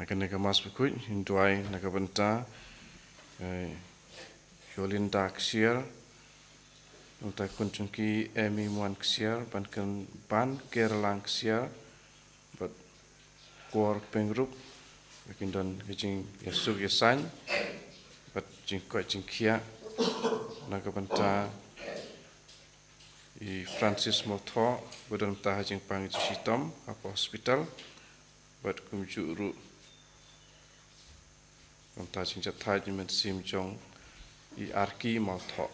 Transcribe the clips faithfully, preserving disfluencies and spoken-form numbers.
Na kane ka Mass Bakhuid, ngin duwai na ka bynta, eh, Yolinda Ksiar, na ka bynta khun jong ki Emi Muan Ksiar, Ban Ken, Ban Kerlang Ksiar, bad Kwar Pengrup, ba kin don ka jingïasuk ïasain, bad jingkoit jingkhiah, na ka bynta i Francis Mawthoh, ba don mynta ha jingpang jingshitom hapoh hospital, bad kumjuh ruh na ka bynta jingjahthait jingmynsiem jong i Arki Mawthoh.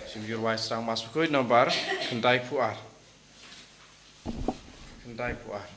Shu ïa duwai sdang Mass Bakhuid nombar khyndaiphew ar. Khyndaiphew ar.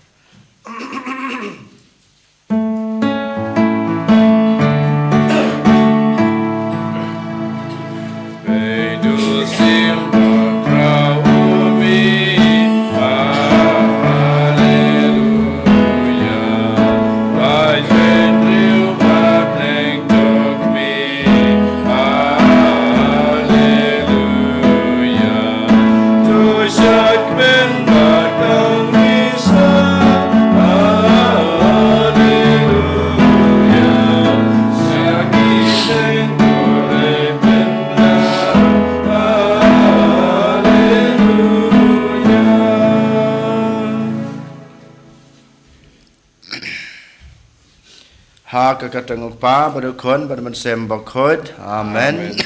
Ha ka kyrteng u Kpa, bad u Khun, bad u Mynsiem Bakhuid. Amen. Amen.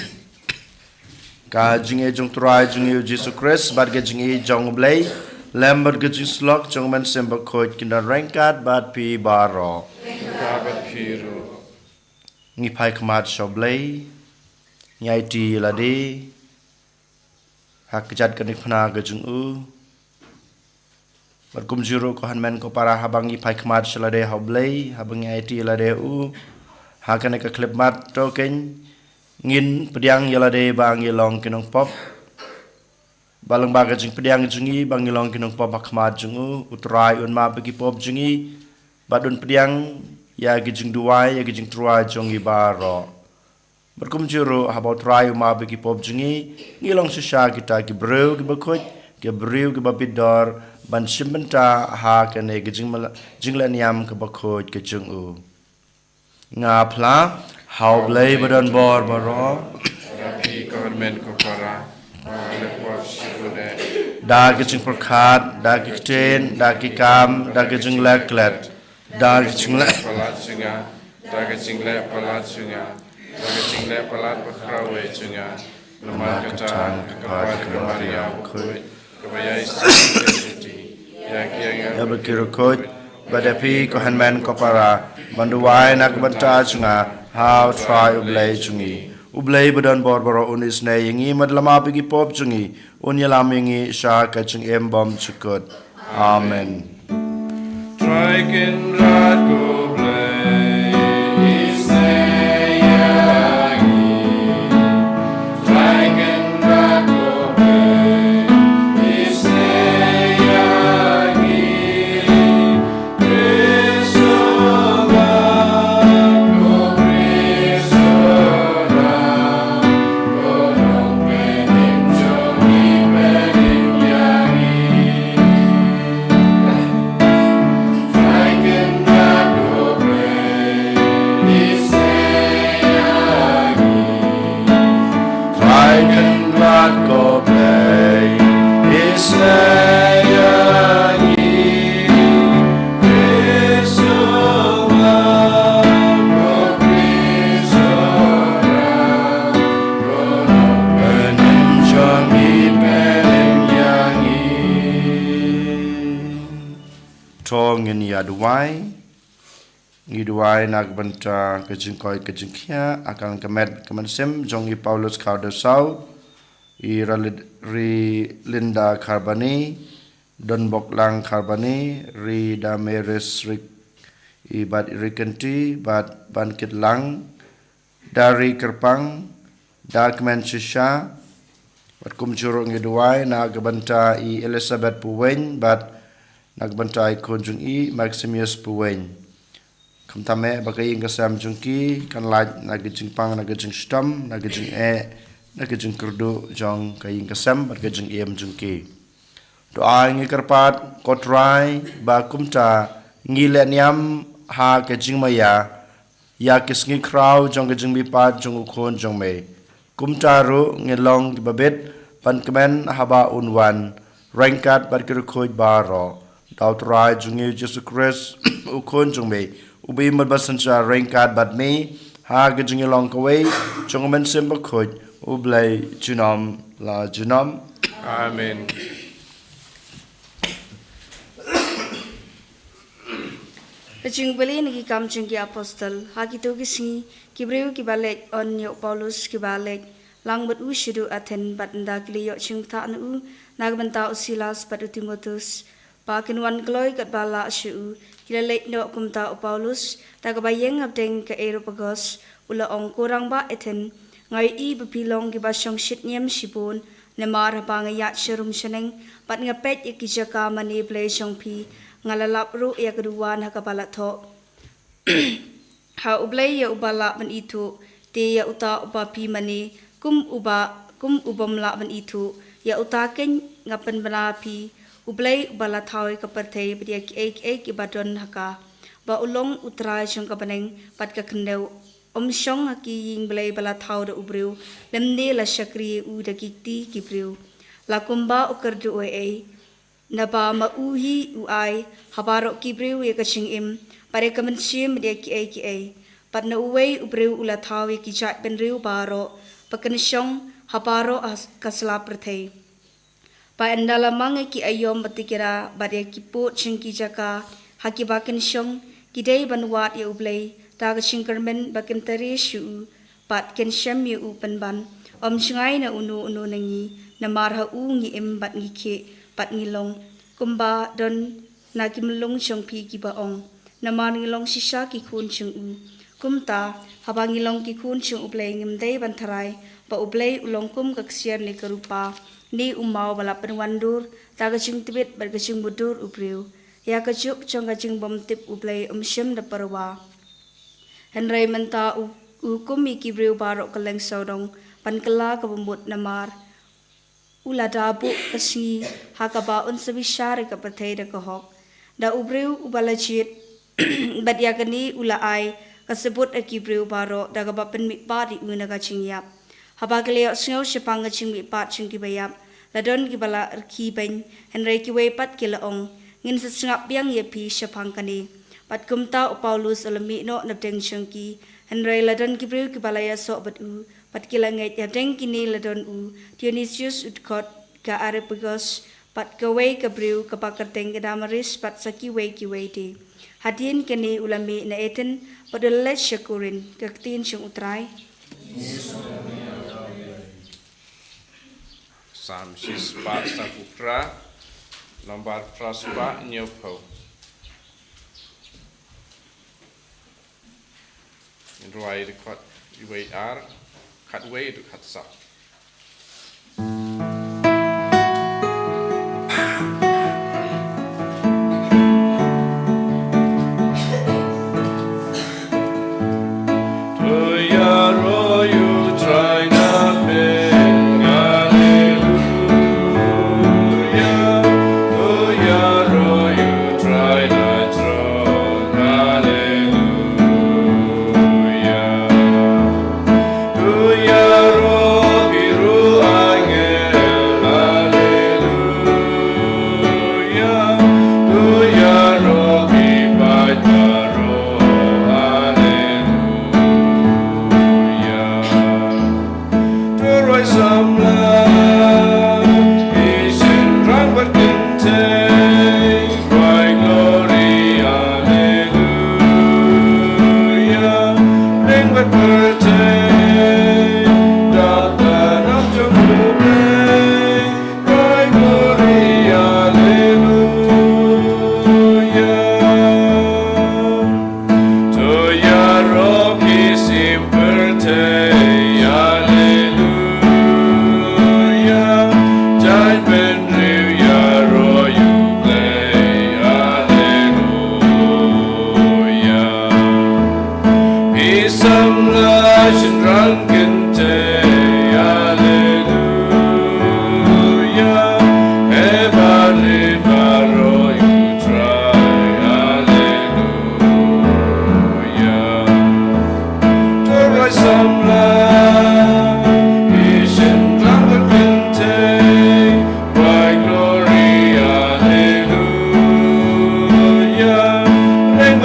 Ka jingïeit jong u Trai jong ngi u Jisu Khrist, bad ka jingïeit jong u Blei, lem bad ka jingsyllok jong u Mynsiem Bakhuid, kin don ryngkat bad phi baroh. Ryngkat bad phi ruh. Ngi phai khmat sha u Blei, ngi aiti ïa lade ha ka jait kane ka phna ka jong u. Bad kumjuh ruh ko hynmen ko para, haba ngi phai khmat sha lade ha u Blei, haba ngi aiti ïa lade ha u, ha kane ka khyllipmat to kein, ngin pdiang ïa lade ba ngi long ki nongpop. Ba lyngba ka jingpdiang jong ngi ba ngi long ki nongpop ha khmat jong u, u Trai un map ïa ki pop jong ngi, bad un pdiang ïa ki jingduwai, ïa ki jingtyrwa jong ngi baroh. Bad kumjuh ruh haba u Trai u map ïa ki pop jong ngi, ngi long shisha kita ki briew kiba khuid, ki briew kiba bit dor, ban shim bynta ha kane ka jingmala-, jinglehniam kaba khuid ka jong u. Nga phla ha u Blei ba don bor baroh. Bad ha phi ko hynmen ko para, ba nga la pop shibun eh. Da ka jingpyrkhat, da ka ktien, da ki kam, da ka jingleh klet, da ka jingleh palat jong nga, da ka jingleh palat jong nga, da ka jingleh palat bakhraw eh jong nga. Namar kata, nga kyrpad ïa ka Maria bakhuid, kaba ïai sumar ïa ki angel bad ki riewkhuid, bad ïa phi ko hynmen ko para, ban duwai na ka bynta jong nga ha u Trai u Blei jong ngi. U Blei ba don bor baroh un isynei ïa ngi, bad la map ïa ki pop jong ngi, un ïalam ïa ngi sha ka jingim bymjukut. Amen. Trai Kynrad ko Blei, isynei ïa ngi. Trai Kynrad ko Blei, isynei ïa ngi. Khrist u Ram, ko Khrist u Ram, ko Nongpynim jong ngi, pynim ïa ngi. Trai Kynrad ko Blei, isynei ïa ngi. Trai Kynrad ko Blei, isynei ïa ngi. Khrist u Ram, ko Khrist u Ram, ko Nongpynim jong ngi, pynim ïa ngi. To ngin ïa duwai. Ngi duwai na ka bynta ka jingkoit ka jingkhiah, ha ka lyngkha met ka mynsiem jong i Paulus Khardaw Saw, i Ralid-, Rilinda Kharbani, Donbok Lang Kharbani, Ri Damaris Rik, i bad Ri Kynti, bad Ban Kit Lang, da Ri Kyrpang, da kmen shisha, bad kumjuh ruh ngi duwai na ka bynta i Elizabeth Puwein, bad na ka bynta i khun jong i Maximus Puwein. Khamtam eh ba ka ïing ka sem jong ki kan lait na ka jingpang, na ka jingshitom, na ka jingeh, na ka jingkyrduh jong ka ïing ka sem bad ka jingim jong ki. To ai ngi kyrpad, ko Trai, ba kumta ngi leh niam ha ka jingmaïa ïa ki sngi khraw jong ka jingmihpat jong u Khun jong me. Kumta ruh ngi long kiba bit ban kmen haba un wan ryngkat bad ki riewkhuid baroh. Da u Trai jong ngi Jisu Khrist, u Khun jong me, uba im bad ba synshar ryngkat bad me ha ka jingïalong kawei jong U Mynsiem Bakhuid, U Blei junom la junom. Amen. Ka jingpule na Ki Kam jong ki Apostol. Ha kito ki sngi, ki briew kiba leit on ïa u Paulus kiba leit lang bad u shaduh Athen, bad ynda ki la ïoh jingbatai na u na ka bynta u Silas bad u Timotheus ba kin wan kloi katba lah sha u, ki la leit noh. Kumta u Paulus, da kaba ïeng hapdeng ka Areopagus, u la ong, Ko rangbah Athen, nga ïohi ba phi long kiba shong shit niam shibun, namar haba nga ïaid sharum shaneng bad nga peit ïa ki jaka mane blei jong phi, nga la lap ruh ïa ka duwan ha kaba la thoh, Ha U Blei ïa uba lah ban ithuh, te ïa uta uba phi mane, kum uba, kum u bym lah ban ithuh, ïa uta keiñ nga pynbna phi, U Blei uba la thaw ïa ka pyrthei bad ïa kiei kiei kiba don ha ka, ba u long U Trai jong ka bneng bad ka khyndew. Um shong ha ki ïing blei ba la thaw da u briew, lymne la shakri ïa u da ki kti ki briew. La kumba u kyrduh ei ei, naba ma u hi u ai ha baroh ki briew ïa ka jingim bad ïa ka mynsiem bad ïa kiei kiei. Bad na uwei u briew u la thaw ïa ki jaitbynriew baroh ba kin shong ha baroh ha ka sla pyrthei. Ba ynda la mang ïa ki aïom bad ki kynrad bad ïa ki pud jong ki jaka ha kiba kin shong, ki dei ban wad ïa U Blei da ka jingkyrmen ba kin trei sha u bad kin shem ïa u pynban. Ym jngai na uno uno na ngi, namar ha u ngi im bad ngi khih bad ngi long. Kumba don na ki myllung jong phi kiba ong, namar ngi long shisha ki khun jong u. Kumta, haba ngi long ki khun jong U Blei, ngim dei ban tharai ba U Blei u long kum ka ksiar ne ka rupa ne u maw ba la pynwandur da ka jingtbit bad ka jingmudui u briew. Ïa ka juk jong ka jingbymtip U Blei um shim da pyrwa. Hynrei mynta u, u hukum ïa ki briew baroh kylleng sawdong ban kylla kaba mut, namar u la da buh ka sngi ha kaba un sa bishar ïa ka pyrthei da ka hok. Da u briew uba la jied bad ïa kane u la ai ka sabut ha ki briew baroh da kaba pynmihpat ïa u na ka jingïap. Haba ki la ïohsngew shaphang ka jingmihpat jong kiba ïap, la don kiba la rkhie beiñ, hynrei kiwei pat ki la ong, Ngin sa sngap biang ïa phi shaphang kane. Bad kumta u Paulus u la mih noh napdeng jong ki, hynrei la don ki briew kiba la ïasoh bad u, bad ki la ngeit. Hapdeng kine la don u Dionisius u dkhot ka Areopagus, bad kawei ka briew kaba kyrteng ka Damaris, bad sa kiwei kiwei de. Hadien kane u la mih na Athen bad u la leit sha Korinth. Ka ktien jong U Trai. Salm shispah saw phew phra, nombar phra spah hynñiew phew. Ngin rwai dkhot wei ar, khatwei haduh khatsaw.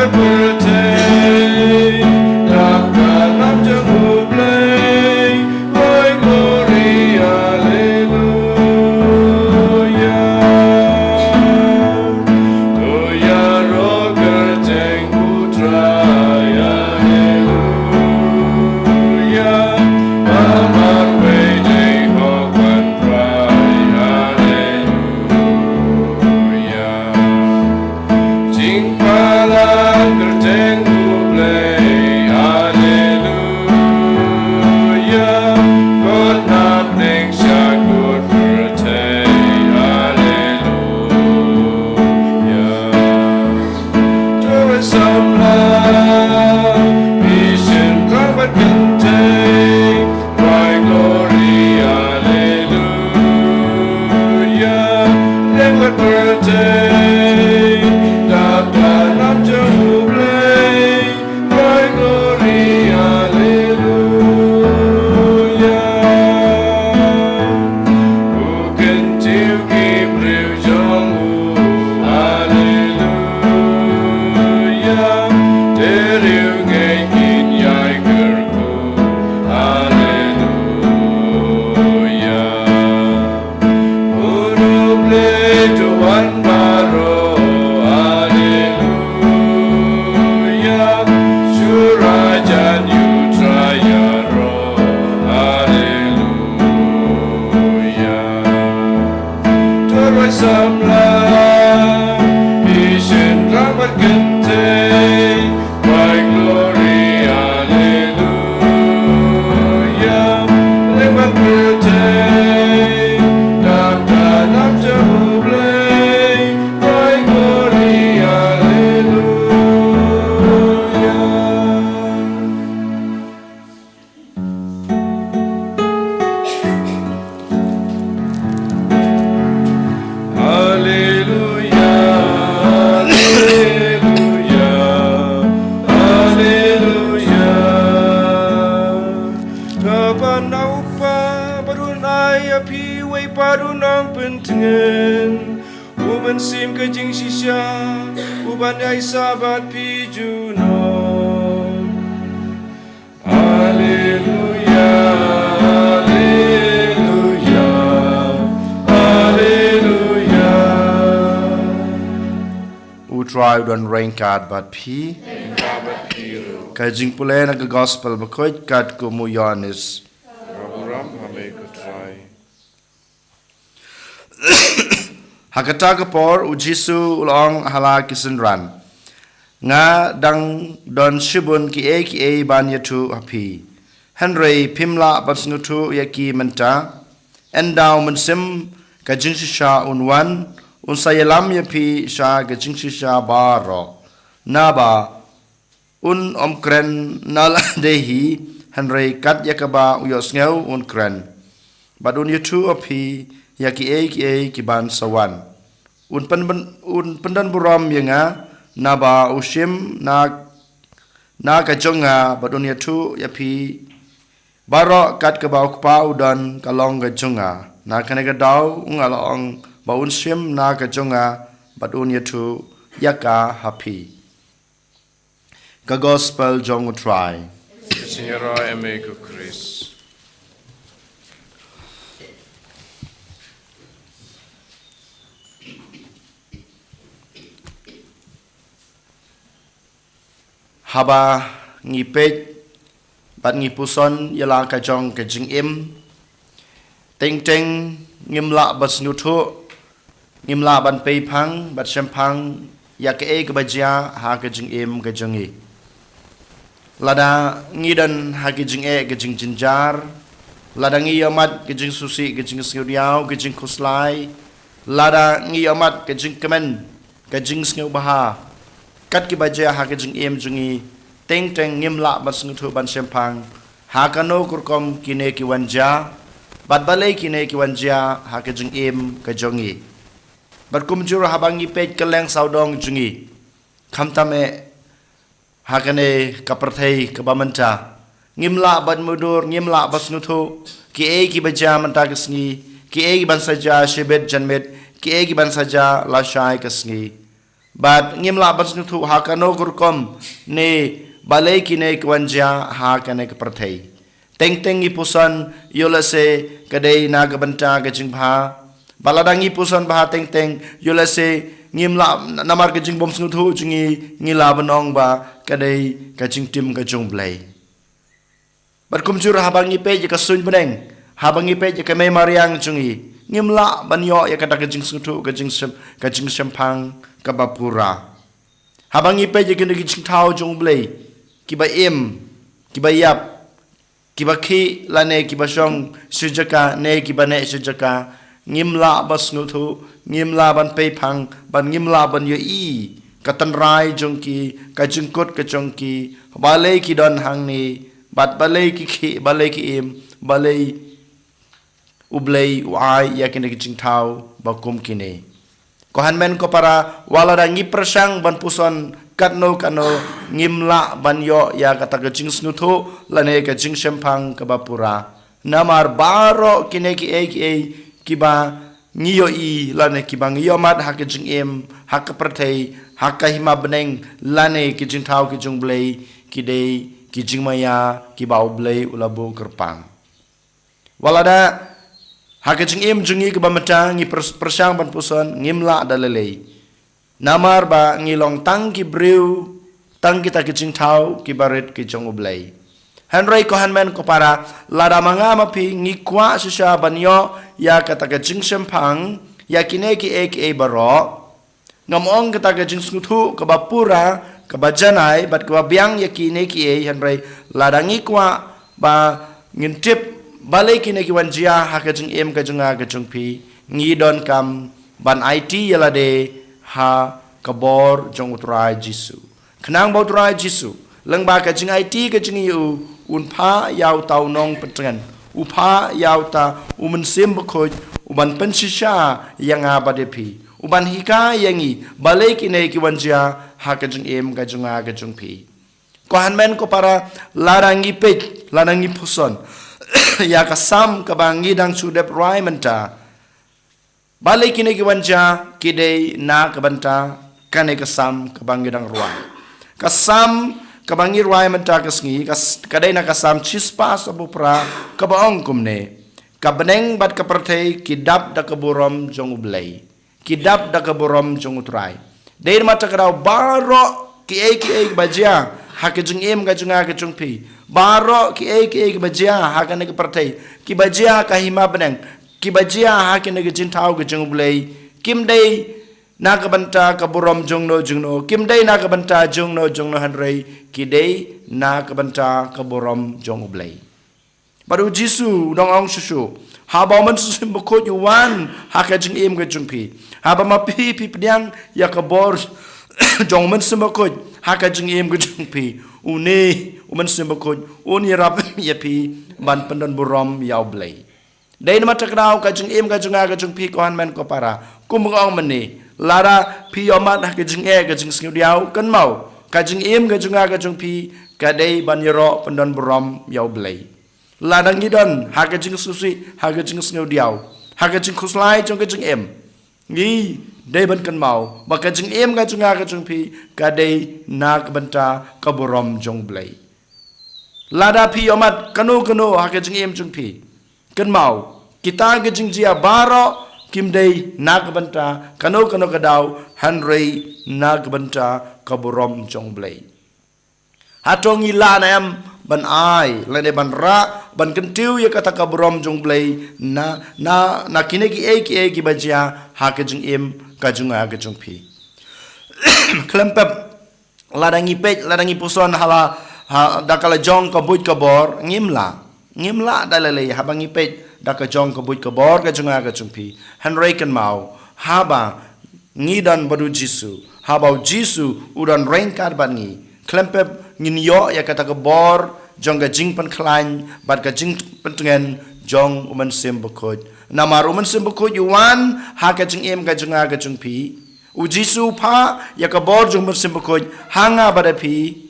Pyrthei, dap ka nam jong U Blei, Blei glory, haleluya. To ïaroh kyrteng U Trai, haleluya. Ba marwei dei hok ban rai, haleluya. Jingpalat kyrteng U Blei, haleluya. Kot napdeng sha kot pyrthei, haleluya. To ruh samla, phi shynrang bad kynthei, Cry glory, hallelujah. Leng bad pyrthei, dap ka nam jong U Blei. Cry glory, hallelujah. U kyntiew ki briew jong u, hallelujah. Te riewngeit kin ïai kyrkhu, hallelujah. Bun U Blei to wan baroh, hallelujah. Shu rajan ïa U Trai ïaroh, hallelujah. To ruh samla, phi shynrang bad kynthei, cry glory, hallelujah. Leng bad pyrthei, dap ka nam jong U Blei, cry glory, hallelujah. Hallelujah, hallelujah, hallelujah. Ka ban da U Kpa bad U Nai ïa phi, wei pat U Nongpyntngen, u mynsiem ka jingshisha, u ban ïaisah bad phi junom. Alleluia, alleluia, alleluia. U Trai u don ryngkat bad phi. Ka jingpule na ka Gospel Bakhuid katkum u Ïoannis. Burom ha me ko Trai. Ha kata ka por u Jisu u la ong ha la ki synran, nga dang don shibun kiei kiei ban ïathuh ha phi, hynrei phim lah ban sngewthuh ïa ki mynta. Ynda u Mynsiem ka jingshisha un wan, un sa ïalam ïa phi sha ka jingshisha baroh. Naba un ym kren na lade hi, hynrei kat ïa kaba u ïohsngew un kren, bad un ïathuh ha phi ïa kiei kiei ki ban sa wan. Un pyn, un pyndon burom ïa nga, naba u shim na, na ka jong nga, bad un ïathuh ïa phi baroh kat kaba u Kpa u don ka long ka jong nga. Na kane ka daw nga la ong ba un shim na ka jong nga, bad un ïathuh ïa ka ha phi. Ka Gospel jong u Trai. Sngewbha ïa me ko Khrist. Haba ngi peit bad ngi puson ïa la ka jong ka jingim, teng teng ngim lah ban sngewthuh, ngim lah ban peiphang bad shemphang ïa kaei kaba jia ha ka jingim ka jong ngi. Lada ngi don ha ka jingeh ka jingjynjar, lada ngi ïohmat ka jingsngewsih, ka jingsngewdiaw, ka jingkhuslai, lada ngi ïohmat ka jingkmen, ka jingsngewbha, kat kiba jia ha ka jingim jong ngi, teng teng ngim lah ban sngewthuh ban shemphang ha kano ka rukom kine ki wan jia, bad balei kine ki wan jia ha ka jingim ka jong ngi. Bad kumjuh ruh haba ngi peit kylleng sawdong jong ngi, khamtam eh ha kane ka pyrthei kaba mynta, ngim lah ban mutdur, ngim lah ban sngewthuh kiei kiba jia mynta ka sngi, kiei kiban sa jia shibit janmiet, kiei kiban sa jia lashai ka sngi. Bad ngim lah ban sngewthuh ha kano ka rukom ne balei kine ki wan jia ha kane ka pyrthei. Teng teng ngi puson ïoh lehse ka dei na ka bynta ka jingbha. Bad lada ngi puson bha teng teng ïoh lehse ngim lah, namar ka jingbym sngewthuh jong ngi, ngi lah ban ong ba ka dei ka jingtim ka jong U Blei. Bad kumjuh haba ngi peit ïa ka suiñ bneng, haba ngi peit ïa ka mei mariang jong ngi, ngim lah ban ïoh ïa kata ka jingsngewthuh, ka jingshem, ka jingshemphang kaba pura. Haba ngi peit ïa kine ki jingthaw jong U Blei, kiba im, kiba ïap, kiba khih lane kiba shong shi jaka ne kiba neh shi jaka, ngim lah ban sngewthuh, ngim lah ban peiphang, bad ngim lah ban ïohi ka tynrai jong ki, ka jingkut ka jong ki, balei ki don hangne, bad balei ki khih, balei ki im, balei U Blei u ai ïa kine ki jingthaw ba kum kine. Ko hynmen ko para, wat lada ngi pyrshang ban puson katno katno, ngim lah ban ïoh ïa kata ka jingsngewthuh lane ka jingshemphang kaba pura. Namar baroh kine kiei kiei kiba ngi ïohi lane kiba ngi ïohmad ha ka jingim, ha ka pyrthei, ha ka hima bneng, lane ki jingthaw ki jong U Blei, ki dei ki jingmaïa kiba U Blei u la buh kyrpang. Wat lada ha ka jingim jong ngi kaba mynta ngi pyr-, pyrshang ban puson, ngim lah da lei lei. Namar ba ngi long tang ki briew, tang kita ki jingthaw kiba rit ki jong U Blei. Hynrei ko hynmen ko para, lada ma nga ma phi ngi kwah shisha ban ïoh ïa kata ka jingshemphang ïa kine kiei kiei baroh, ngam ong kata ka jingsngewthuh kaba pura, kaba janai bad kaba biang ïa kine kiei, hynrei lada ngi kwah ba ngin tip balei kine ki wan jia ha ka jingim ka jong nga ka jong phi, ngi donkam ban aiti ïa lade ha ka bor jong U Trai Jisu. Khnang ba U Trai Jisu, lyngba ka jingaiti ka jong u, un phah ïa uta u nongpyntngen, u phah ïa uta u Mynsiem Bakhuid, u ban pynshisha ïa nga bad ïa phi, u ban hikai ïa ngi balei kine ki wan jia ha ka jingim ka jong nga ka jong phi. Ko hynmen ko para, lada ngi peit, lada ngi puson ïa ka Salm kaba ngi dang shu dep rwai mynta, balei kine ki wan jia, ki dei na ka bynta kane ka Salm kaba ngi dang rwai. Ka Salm kaba ngi rwai mynta ka sngi, ka s-, ka dei na ka Salm shispah saphew phra, kaba ong kumne: Ka bneng bad ka pyrthei ki dap da ka burom jong U Blei, ki dap da ka burom jong U Trai. Dei namar kata ka daw baroh kiei kiei kiba jia ha ka jingim ka jong nga ka jong phi, baroh kiei kiei kiba jia ha kane ka pyrthei, kiba jia ha ka hima bneng, kiba jia ha kine ki jingthaw ki jong U Blei, kim dei na ka bynta ka burom jongno jongno, kim dei na ka bynta jongno jongno, hynrei ki dei na ka bynta ka burom jong U Blei. Bad U Jisu u dang ong shuh shuh, haba U Mynsiem Bakhuid u wan ha ka jingim ka jong phi, haba ma phi phi pdiang ïa ka bor jong U Mynsiem Bakhuid ha ka jingim ka jong phi, une U Mynsiem Bakhuid un ïarap ïa phi ban pyndon burom ïa U Blei. Dei namar kata ka daw ka jingim ka jong nga ka jong phi, ko hynmen ko para, kum ba nga ong mynne, lada phi ïohmad ha ka jingeh ka jingsngewdiaw, kynmaw, ka jingim ka jong nga ka jong phi ka dei ban ïaroh pyndon burom ïa U Blei. Lada ngi don ha ka jingsngewsih, ha ka jingsngewdiaw, ha ka jingkhuslai jong ka jingim, ngi dei ban kynmaw ba ka jingim ka jong nga ka jong phi ka dei na ka bynta ka burom jong U Blei. Lada phi ïohmad kano kano ha ka jingim jong phi, kynmaw, kita ki jingjia baroh kim dei na ka bynta kano kano ka daw, hynrei na ka bynta ka burom jong U Blei. Hato ngi lah ne em ban ai lane ban rah, ban kyntiew ïa kata ka burom jong U Blei na, na, na kine kiei kiei kiba jia ha ka jingim ka jong nga ka jong phi? Khlem pep, lada ngi peit, lada ngi puson ha la, ha, da ka la jong ka buit ka bor, ngim lah. Ngim lah da lei lei haba ngi peit da ka jong ka buit ka bor ka jong nga ka jong phi. Hynrei kynmaw, haba ngi don bad U Jisu, haba U Jisu u don ryngkat bad ngi, khlem pep ngin ïoh ïa kata ka bor jong ka jingpynkhlaiñ bad ka jingpyntngen jong U Mynsiem Bakhuid. Namar U Mynsiem Bakhuid u wan ha ka jingim ka jong nga ka jong phi. U Jisu u phah ïa ka bor jong U Mynsiem Bakhuid ha nga bad ha phi,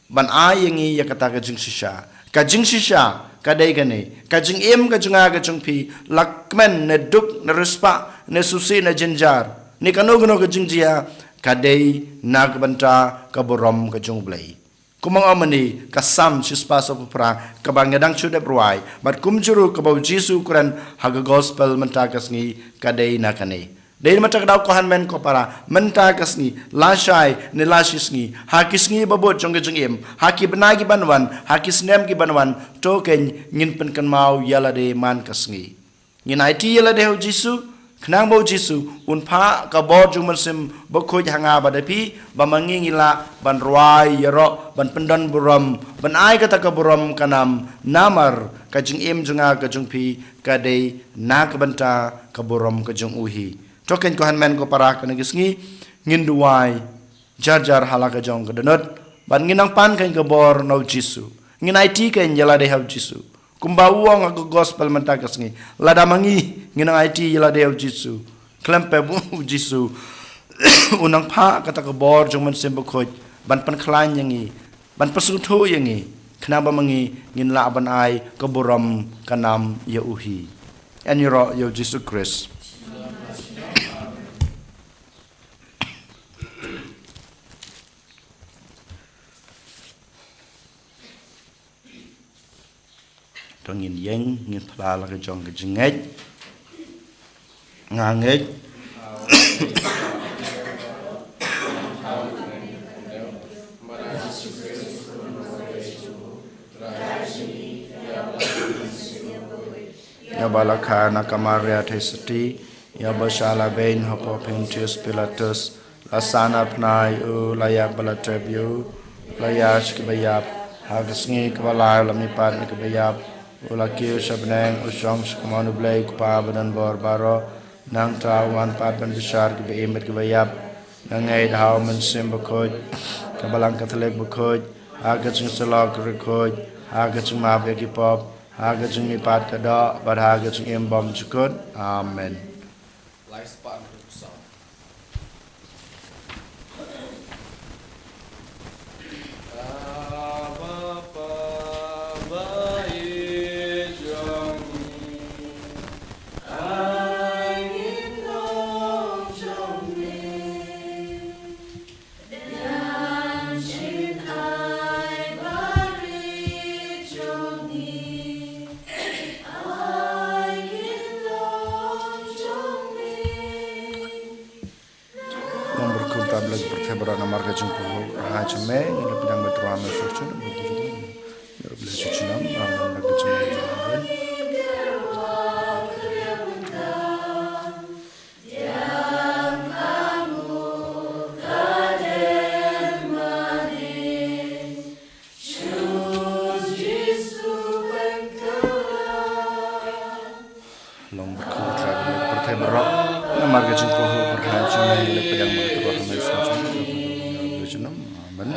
ban ai ïa ngi ïa kata ka jingshisha. Ka jingshisha ka dei kane: ka jingim ka jong nga ka jong phi la kmen ne duk ne riewspah ne sngewsih ne jynjar ne kano kano ka jingjia, ka dei na ka bynta ka burom ka jong U Blei. Kumba ong mynne ka Salm shispah sawphew phra kaba nga dang shu dep rwai, bad kumjuh ruh kaba U Jisu u kren ha ka gospel mynta ka sngi ka dei na kane. Dei na ka bynta ka daw ko hynmen ko para, mynta ka sngi, lashai ne lashisngi, ha ki sngi ba bud jong ka jingim, ha ki bnai ki ban wan, ha ki snem ki ban wan, to kein ngin pynkynmaw ïa lade man ka sngi. Ngin aiti ïa lade ha U Jisu, khnang ba U Jisu un phah ka bor jong U Mynsiem Bakhuid ha nga bad ha phi, ba ma ngi ngi lah ban rwai ïaroh, ban pyndon burom, ban ai kata ka burom ka nam, namar ka jingim jong nga ka jong phi ka dei na ka bynta ka burom ka jong U hi. To kein ko hynmen ko para, kane ka sngi ngin duwai jar jar ha la ka jong ka dohnud, bad ngin nang pan kein ka bor na U Jisu. Ngin aiti kein ïa lade ha U Jisu. Kumba u ong ha ka gospel mynta ka sngi, lada ma ngi ngin nang aiti ïa lade ha U Jisu, khlem pep U Jisu un nang phah kata ka bor jong U Mynsiem Bakhuid ban pynkhlaiñ ïa ngi, ban pynsngewthuh ïa ngi, khnang ba ma ngi ngin lah ban ai ka burom ka nam ïa U hi. Yn ïaroh ïa U Jisu Khrist. To ngin ïeng, ngin phla la ka jong ka jingngeit. Nga ngeit. Ïa ba la kha na ka Maria Theisotti, ïa ba sha la beiñ hapoh Pontius Pilatus, la san arpnai ïa u, la ïap ba la tep ïa u, la ïaid sha kiba ïap, ha ka sngi kaba lai u la mihpat na kiba ïap, u la kiew sha bneng, u shong sha kamon U Blei U Kpa ba don bor baroh, nangta un wan pat ban bishar kiba im bad kiba ïap. Nga ngeit ha U Mynsiem Bakhuid, ka Balang Katholik bakhuid, ha ka jingsyllok riewkhuid, ha ka jingmap ïa ki pop, ha ka jingmihpat ka doh, bad ha ka jingim bymjukut. Amen. Long barkun ta Blei pyrthei baroh namar ka jingpynlong ha jong me, ngi la pdiang ba tyrwa me suk chun, ngi la pdiang suk chun, amen, la ka jingpynlong. Long barkun ta Blei pyrthei baroh namar ka jingpynlong pyrthei jong me, ngi la pdiang ba tyrwa me suk chun, amen.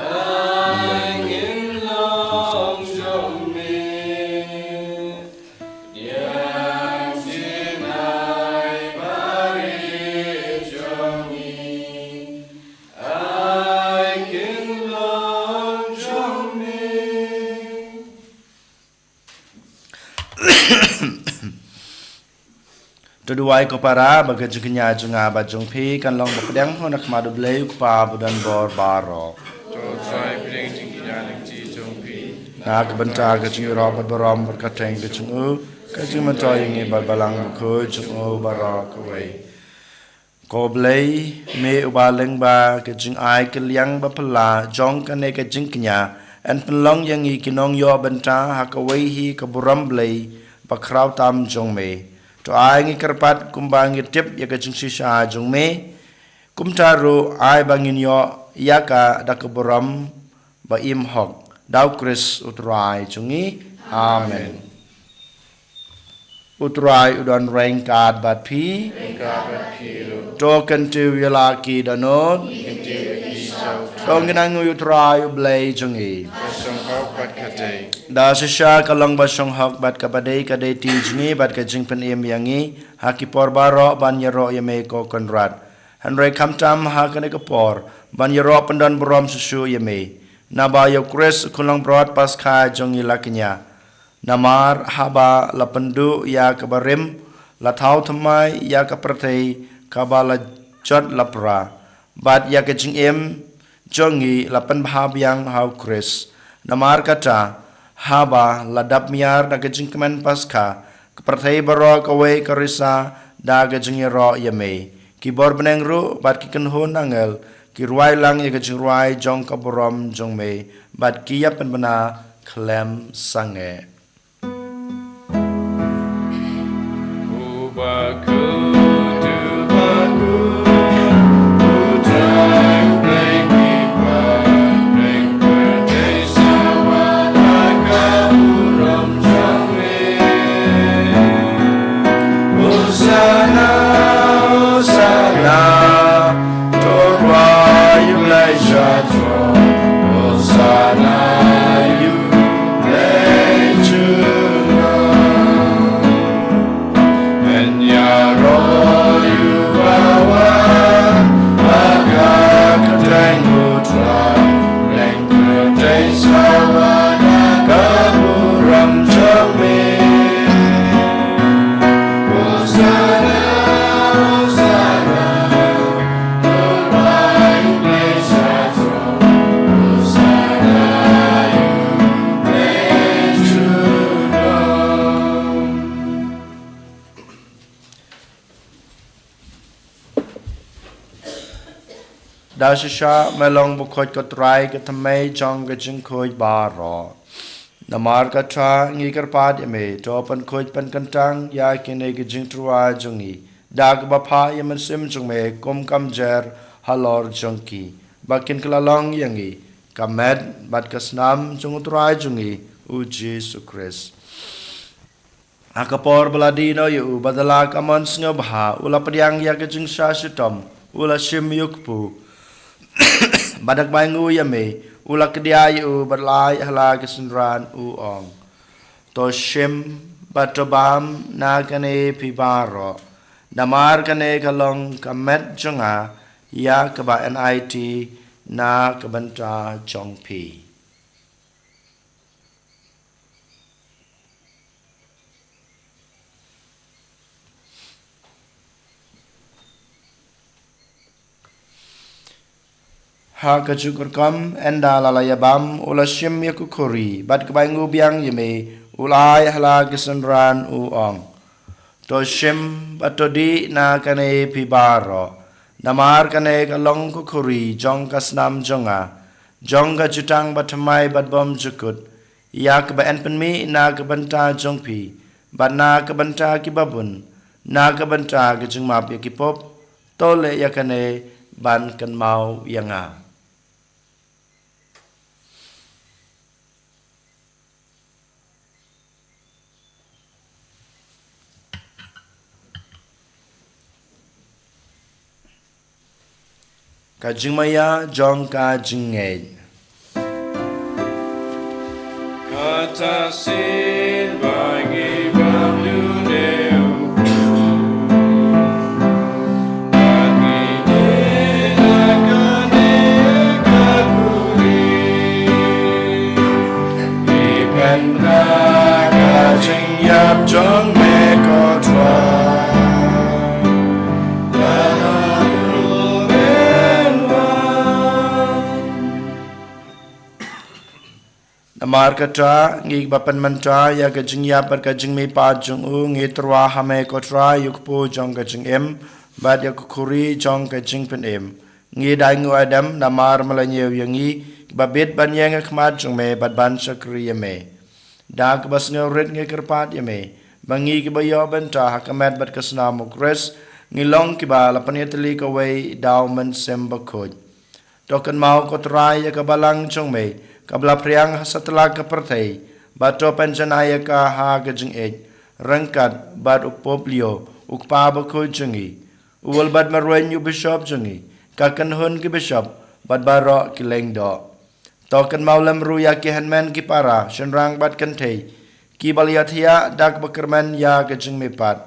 To duwai ko para ba ka jingkñia jong nga bad jong phi kan long ba pdiang ha khmat U Blei U Kpa ba don bor baroh. To Trai, pdiang jingkñia jong phi na ka bynta ka jingïaroh bad burom bad ka kyrteng ka jong u, ka jingmyntoi ïa ngi bad Balang Bakhuid jong u baroh kawei. Ko Blei, me uba lyngba ka jingai kylliang ba phylla jong kane ka jingkñia, yn pynlong ïa ngi ki nongïoh bynta ha kawei hi ka burom Blei ba khraw tam jong me. To ai ngi kyrpad kumba ngi tip ïa ka jingshisha jong me, kumta ruh ai ba ngin ïoh ïa ka da ka burom ba im hok. Da U Khrist U Trai jong ngi. Amen. U Trai u don ryngkat bad phi. Ryngkat bad phi ruh. To kyntiew ïa la ki dohnud. Kyntiew ïa ki sha U Trai. To ngin ainguh ïa U Trai U Blei jong ngi. Ka shong hok bad ka dei. Da shisha ka long ba shong hok bad kaba dei ka dei ti jong ngi bad ka jingpynim ïa ngi ha ki por baroh ban ïaroh ïa me ko Kynrad. Hynrei khamtam ha kane ka por ban ïaroh pyndon burom shuh shuh ïa me. Naba ïa U Khrist U Khunlung Brot Paskha jong ngi la kñia. Namar haba la pynduh ïa ka barim, la thaw thymmai ïa ka pyrthei kaba la jot la pra. Bad ïa ka jingim jong ngi la pynbha biang ha u Khrist. Namar kata, haba la dap miar da ka jingkmen Paskha, ka pyrthei baroh kawei ka risa da ka jingïaroh ïa me. Ki bor bneng ruh bad ki kynhun angel ki rwai lang ïa ka jingrwai jong ka burom jong me, bad ki ïa pynbna khlem sangeh. Hosanna, Hosanna, to rwai ïa u Blei sha throne. Hosanna, ïa u Blei jong ngi. Men ïaroh ïa u bawan ha ka kyrteng u Trai. Leng kyrteng sawa na ka burom jong me. Hosanna, Hosanna, to rwai ïa u Blei sha throne. Hosanna, ïa u Blei jong ngi. Da shisha me long bakhuid ko Trai, ka thymmei jong ka jingkhuid baroh. Namar kata ngi kyrpad ïa me, to pynkhuid pynkyntang ïa kine ki jingtyrwa jong ngi da kaba phah ïa u Mynsiem jong me kum ka mjer halor jong ki, ba kin kylla long ïa ngi ka met bad ka snam jong u Trai jong ngi u Jisu Khrist. Ha ka por ba la die noh ïa u, bad da la ka mon sngewbha, u la pdiang ïa ka jingshah shitom, u la shim ïa u kpu. Bad da kaba ainguh ïa me, u la kdiah ïa u, bad la ai ha la ki synran, u ong: To shim bad to bam na kane phi baroh. Namar kane ka long ka met jong nga, ïa kaba yn aiti na ka bynta jong phi. Ha kajuh ka rukom, ynda la la ïa bam, u la shim ïa ka khuri, bad kaba ainguh biang ïa me, u la ai ha la ki synran, u ong: To shim bad to dih na kane phi baroh. Namar kane ka long ka khuri jong ka snam jong nga, jong ka jutang bathymmai bad bymjukut, ïa kaba yn pynmih na ka bynta jong phi bad na ka bynta kiba bun, na ka bynta ka jingmap ïa ki pop. To leh ïa kane ban kynmaw ïa nga. Ka jingmaïa jong ka jingngeit. Kata shisien ba ngi bam ïa une u kpu, ba ngi dih na kane ka khuri, ngi pynbna ka jingïap jong me ko Trai. Namar kata, ngi ba pynmynta ïa ka jingïap bad ka jingmihpat jong u, ngi tyrwa ha me ko Trai ïa u kpu jong ka jingim bad ïa ka khuri jong ka jingpynim. Ngi da ainguh aidem namar me la ñiew ïa ngi kiba bit ban ïeng ha khmat jong me bad ban shakri ïa me. Da kaba sngewrit ngi kyrpad ïa me ba ngi kiba ïoh bynta ha ka met bad ka snam u Khrist, ngi long kiba la pynïatylli kawei da u Mynsiem Bakhuid. To kynmaw ko Trai ïa ka balang jong me kaba la phriang ha satlak ka pyrthei, bad to pynjanai ïa ka ha ka jingïeit ryngkat bad u Pope Leo, u Kpa Bakhuid jong ngi, u Wilbert Marwein u Bishop jong ngi, ka kynhun ki Bishop bad baroh ki lyngdoh. To kynmaw lem ruh ïa ki hynmen ki para, shynrang bad kynthei kiba la ïathiah da kaba kyrmen ïa ka jingmihpat,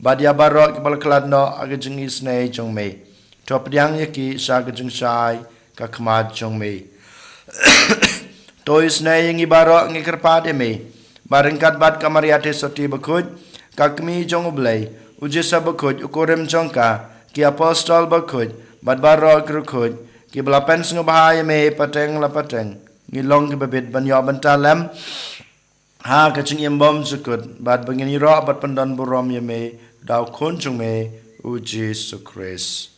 bad ïa baroh kiba la khlad noh ha ka jingisynei jong me. To pdiang ïa ki sha ka jingshai ka khmat jong me. To isynei ïa ngi baroh, ngi kyrpad ïa me ba ryngkat bad ka Maria Theisotti Bakhuid, ka Kmie jong u Blei, u Joseph Bakhuid u kurim jong ka, ki Apostol Bakhuid bad baroh ki riewkhuid kiba la pynsngewbha ïa me pateng la pateng, ngi long kiba bit ban ïoh bynta lem ha ka jingim bymjukut, bad ba ngin ïaroh bad pyndonburom ïa me da u Khun jong me, u Jisu Khrist.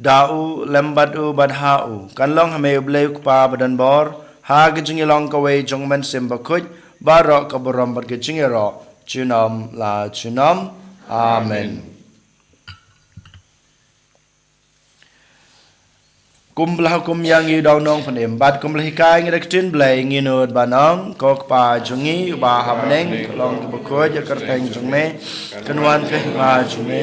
Da u, lem bad u, bad ha u, kan long ha me U Blei U Kpa badonbor, ha ka jingïalong kawei jong U Mynsiem Bakhuid, baroh ka burom bad ka jingïaroh junom la junom. Amen. Kumba la hukum ïa ngi da u Nongpynim, bad kumba la hikai ngi da ka ktien Blei, ngin nud ban ong: Ko Kpa jong ngi uba ha bneng, ka long kaba khuid ïa ka kyrteng jong me, kan wan ka hima jong me.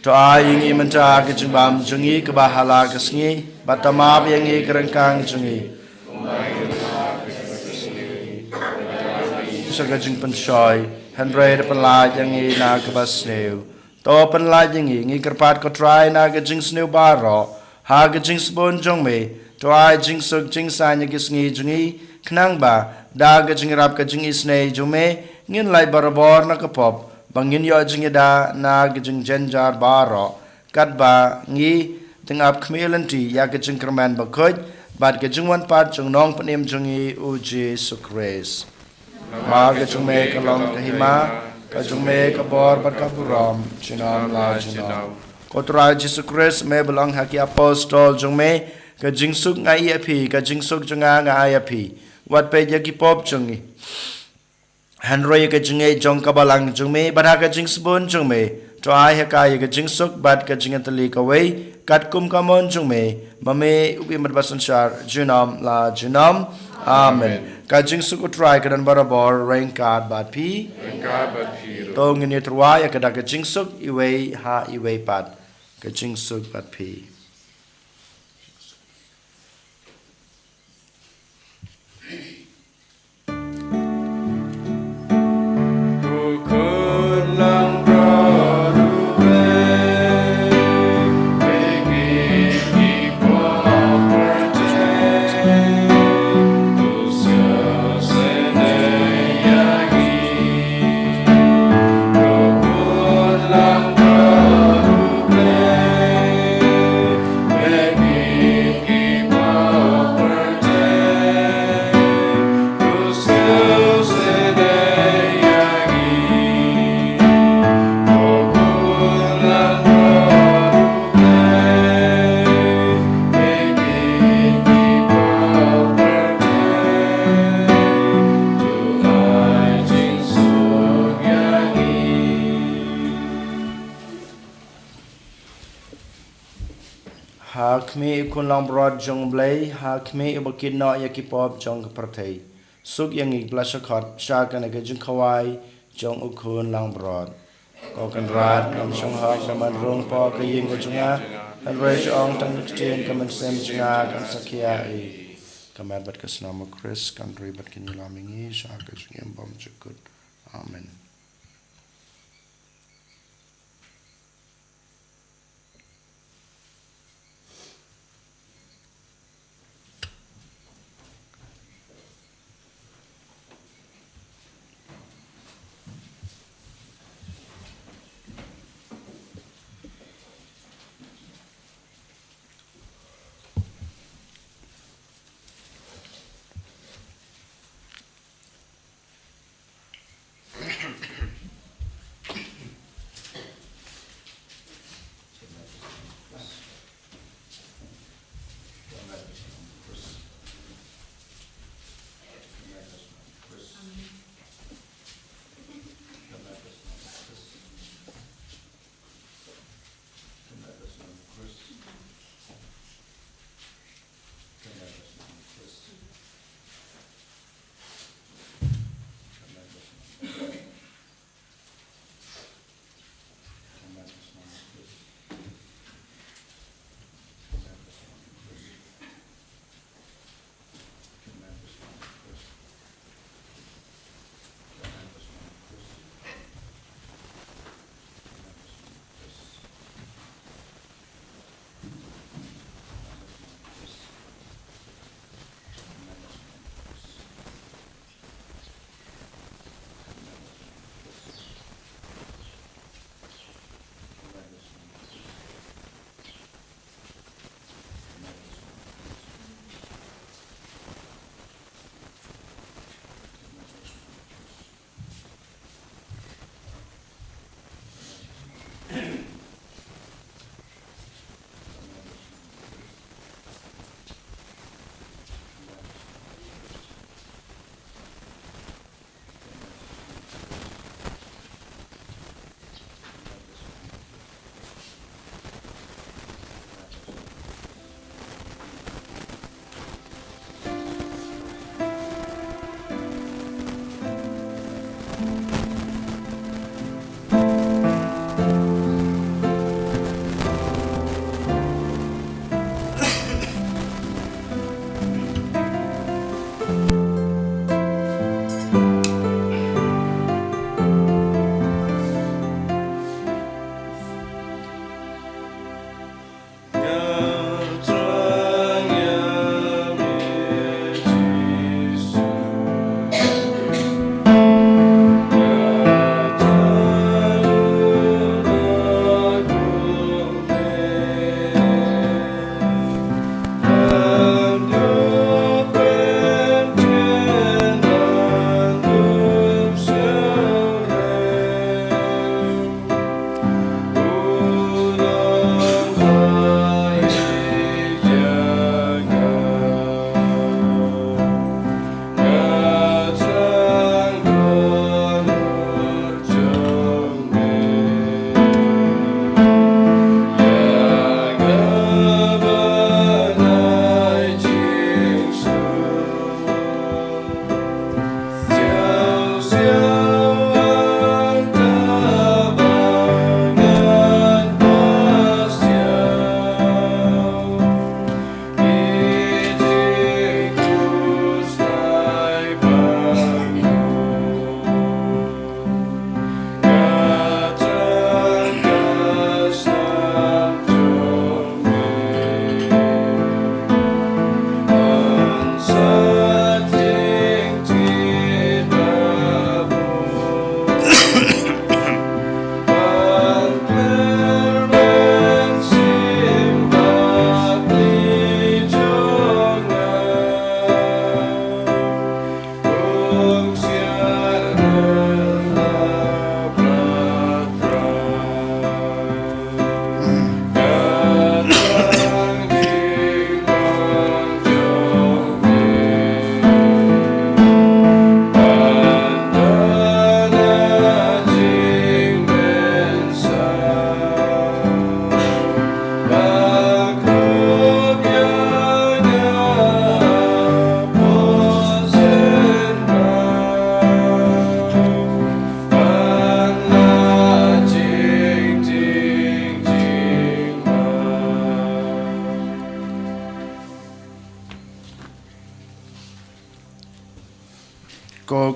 To ai ïa ngi mynta ka jingbam jong ngi kaba ha la ka sngi, bad to map ïa ngi ka ryngkang jong ngi, sha ka jingpynshoi, hynrei to pynlait ïa ngi na ka basniew. To pynlait ïa ngi, ngi kyrpad ko Trai, na ka jingsniew baroh, ha ka jingsbun jong me. To ai jingsuk jingsaiñ ïa ki sngi jong ngi, khnang ba da ka jingïarap ka jingisynei jong me, ngin lait barabor na ka pop, ba ngin ïoh jingïada na ka jingjynjar baroh, katba ngi dang ap khmih lynti ïa ka jingkyrmen bakhuid bad ka jingwan pat jong u Nongpynim jong ngi, u Jisu Khrist. Namar ka jong me ka long ka hima, ka jong me ka bor bad ka burom junom la junom. Ko Trai Jisu Khrist, me ba la ong ha ki apostol jong me: Ka jingsuk nga ai ïa phi, ka jingsuk jong nga nga ai ïa phi. Wat peit ïa ki pop jong ngi, hynrei ïa ka jingngeit jong ka balang jong me, bad ha ka jingsbun jong me to ai ha ka ïa ka jingsuk bad ka jingïatylli kawei, katkum ka mon jong me, ma me uba im bad ba synshar junom la junom. Amen. Ka jingsuk u Trai ka don barabor ryngkat bad phi. Ryngkat bad phi ruh. To ngin ïatyrwa ïa ka da ka jingsuk iwei ha iwei pat. Ka jingsuk bad phi. Ha khmih u Khun Langbrot jong U Blei, ha khmih uba kit noh ïa ki pop jong ka pyrthei, suk ïa ngi kiba la shah khot sha kane ka jingkhawai jong u Khun Langbrot. Ko Kynrad, ngam shong hok ba men rung hapoh ka ïing ka jong nga, hynrei shu ong tang ka ktien, ka mynsiem jong nga kan sakhia ïa ngi. Ka met bad ka snam u Khrist kan ri bad kan ïalam ïa ngi sha ka jingim bymjukut. Amen.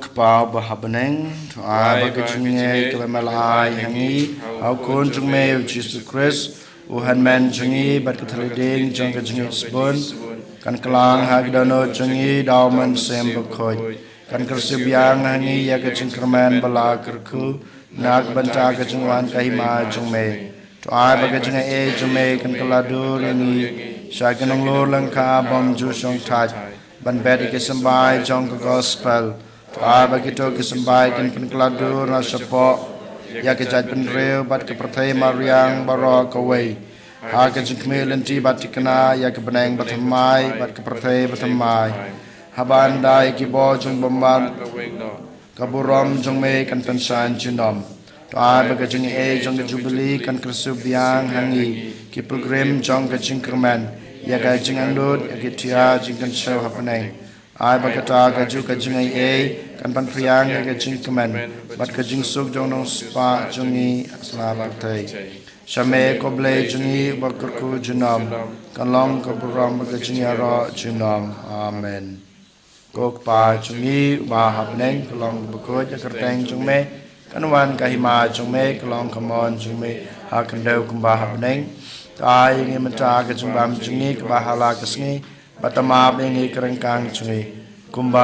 Kpa ba ha bneng, to ai ba ka jingngeit kaba me la ai ha ngi ha u Khun jong me u Jisu Khrist, u Hynmen jong ngi, bad ka thylliej jong ka jingngeit sbun kan kylla ha ki dohnud jong ngi da u Mynsiem Bakhuid. Kan kyrsiew biang ha ngi ïa ka jingkyrmen ba la kyrkhu na ka bynta ka jingwan ka hima jong me. To ai ba ka jingaiei jong me kan kylla dur ïa ngi sha ki nonglor lyngkha bym ju shong thait ban bet ïa ki symbai jong ka gospel. To ai ba kito ki symbai kin pynkylla dur na shapoh ïa ka jaitbynriew bad ka pyrthei mariang baroh kawei, ha ka jingkhmih lynti bad thikna ïa ka bneng bathymmai bad ka pyrthei bathymmai. Haba ynda ïa ki bor jong bymman, ka burom jong me kan pynshai junom. To ai ba ka jingaiei jong ka jubili kan kyrsiew biang ha ngi, ki pilgrim jong ka jingkyrmen, ïa ka jingangnud ïa ki tiar jingkynshew ha bneng. Ai ba kata ka juh ka jingaiei kan pynphriang ïa ka jingkmen bad ka jingsuk jong u Nongspah jong ngi ha sla pyrthei. Sha me ko Blei jong ngi uba kyrkhu junom, kan long ka burom bad ka jingïaroh junom. Amen. Ko Kpa jong ngi uba ha bneng, ka long ka bakhuid ka kyrteng jong me, kan wan ka hima jong me, ka long ka mon jong me ha khyndew kumba ha bneng. To ai ïa ngi mynta ka jingbam jong ngi kaba ha la ka sngi, bad to map ïa ngi ki ryngkang jong ngi, kumba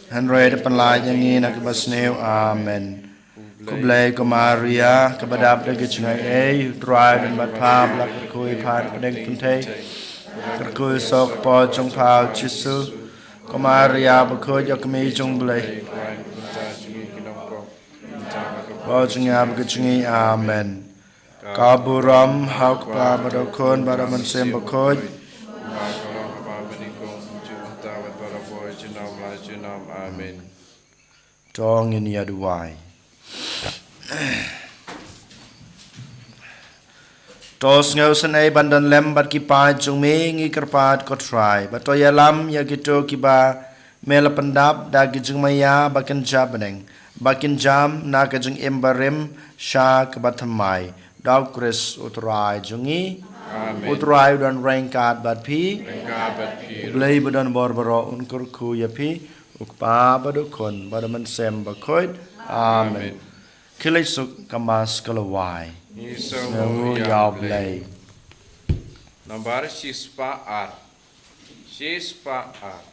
hynrei to pynlait ïa ngi na kaba sniew. Amen. Khublei ko Maria, kaba dap da ka jingaiei, u Trai u don bad pha, ba la kyrkhu ïa pha na pdeng kynthei, kyrkhu ïa u kpoh jong pha u Jisu. Ko Maria bakhuid, ïa kmie jong u Blei, pha jong ngi ha ka jingim. Amen. Ka burom ha u Kpa bad u Khun bad u Mynsiem Bakhuid. Amen. To ngin ïa duwai. To sngewsynei ban don lem bad ki paid jong me, ngi kyrpad ko Trai, ba to ïalam ïa kito kiba me la pyndap da ki jingmaïa ba kynja bneng, ba kin jam na ka jingim barim sha kaba thymmai, da u Khrist u Trai jong ngi. Amen. U Trai u don ryngkat bad phi. Ryngkat bad phi. U Blei ba don bor baroh un kyrkhu ïa phi, u Kpa bad u Khun bad u Mynsiem Bakhuid. Amen. Amen. Khie leit suk, ka Mass ka la wai. Ngi sngewnguh ïa u Blei. Nambar shispah ar. Shispah ar.